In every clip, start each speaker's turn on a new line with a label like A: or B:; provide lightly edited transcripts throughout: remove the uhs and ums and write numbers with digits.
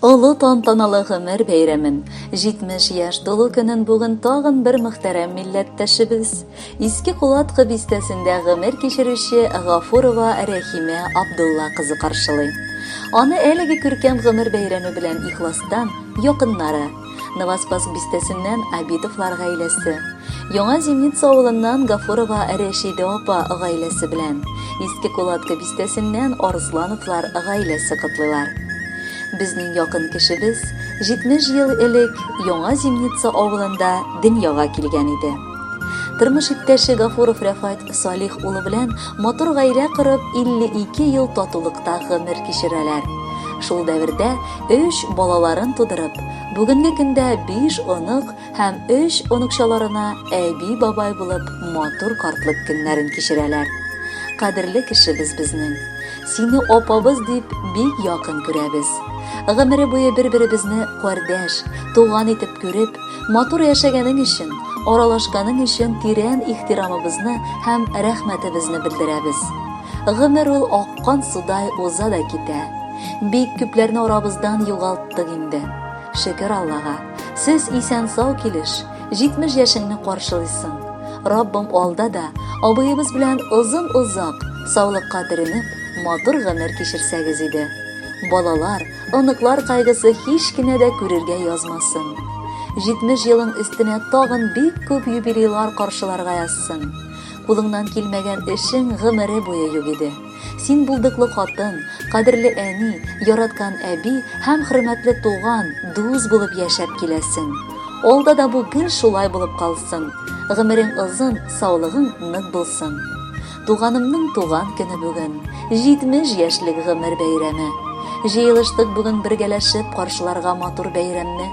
A: Олы тантаналы гомер бәйрәмен, 70 яшь тулу көнен бүген тагын бер мөхтәрәм милләттәшебез, Иске Кулаткы бистәсендә гомер кичерүче Гафурова Рәхимә Абдулла кызы каршылый. Аны әлеге күркәм гомер бәйрәме белән ихластан якыннары, Новоспасск бистәсеннән Абитовлар гаиләсе, Яңа Зимница авылыннан Гафурова Рәшидә апа гаиләсе белән, Иске Кулатка бистәсеннән Арслановлар гаиләсе котлыйлар. Безнең якын кешебез 70 ел элек Яңа Зимница авылында дөньяга килгән иде. Тормыш иптәше Гафуров Рәфать Салих улы белән матур гаилә корып 52 ел татулыкта гомер кичерәләр. Шул дәвердә өч балаларын тудырып, бүгенге көндә биш онык һәм өч оныкчаларына әби-бабай булып матур картлык көннәрен кичерәләр. Кадерле кешебез безнең. Сине апабыз дип бик якын күрәбез. Гомере буе бер-беребезне кардәш, туган итеп күреп, Матур яшәгәнең өчен, аралашканың өчен тирән ихтирамыбызны һәм рәхмәтебезне белдерәбез. Гомер ул аккан судай уза да китә. Бик күпләрне арабыздан югалттык инде. Шөкер Аллага, сез исән-сау килеш, 70 яшеңне каршылыйсың. Раббым алда да абыебыз белән озын-озак, саулыкка төренеп, матур гомер кичерсәгез иде. Балалар, Оныклар кайгысы һич кенә дә күрергә язмасын. 70 елың өстенә тагын бик күп юбилейлар каршыларга язсын. Кулыңнан килмәгән эшең гомере буе юк иде. Син булдыклы хатын, кадерле әни, яраткан әби һәм хөрмәтле туган, дус булып яшәп киләсең. Алда да бу гел шулай булып калсын. Гомерең озын, саулыгың нык булсын. Туганымның туган көне бүген, 70 яшьлек гомер бәйрәме. Җыелыштык бүген бергәләшеп каршыларга матур бәйрәмне.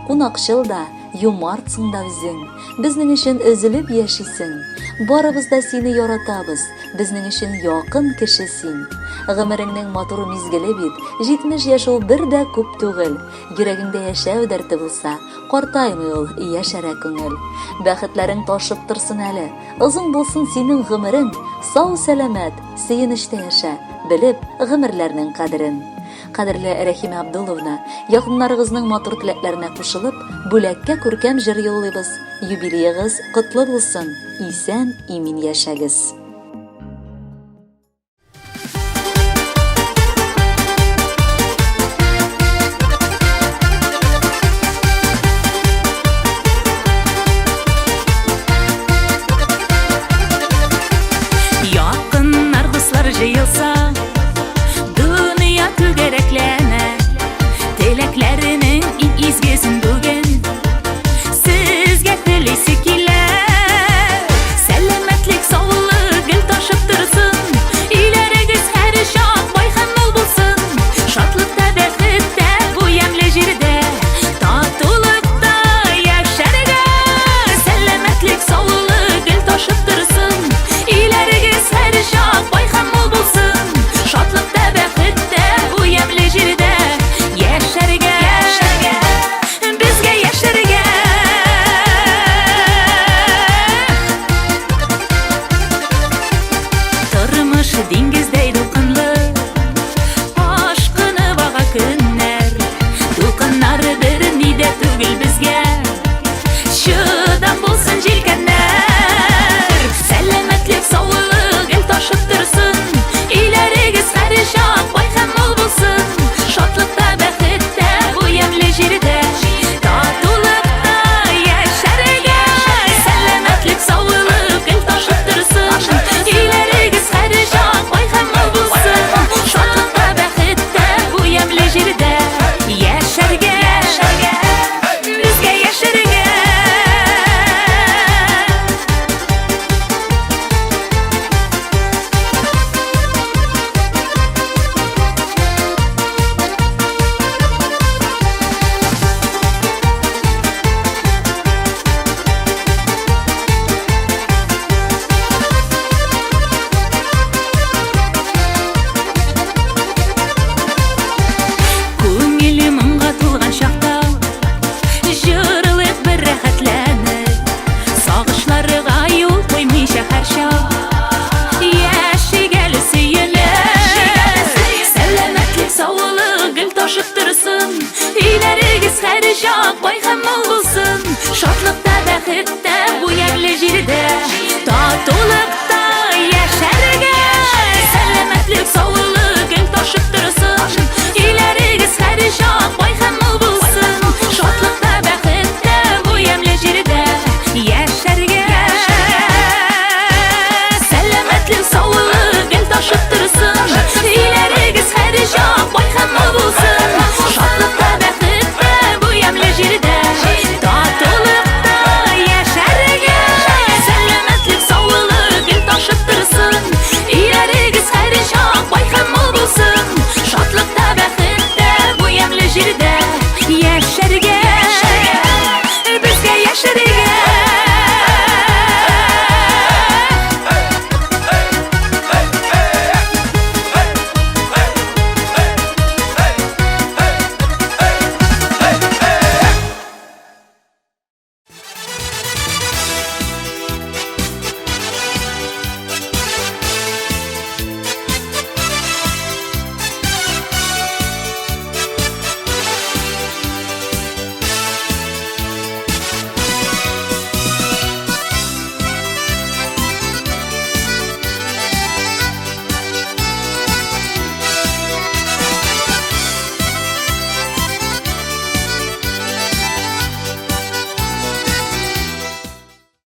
A: Кунакчыл да, юмартсың да үзең, безнең өчен өзелеп яшисең. Барыбыз да сине яратабыз, безнең өчен якын кеше син. Гомереңнең матур мизгеле бит, 70 яшь ул бер дә күп түгел. Йөрәгеңдә яшәү дәрте булса, картаймый ул, яшәрә күңел. Бәхетләрең ташып торсын әле, Озын булсын синең гомерең, сау-сәламәт, сөенечтә яшә, белеп, гомерләрнең кадерен. Кадерле Рәхимә Абдулловна, якыннарыгызның матур теләкләренә кушылып, бүләккә күркәм җыр юллыйбыз. Юбилеегыз котлы булсын, исән-имин яшәгез!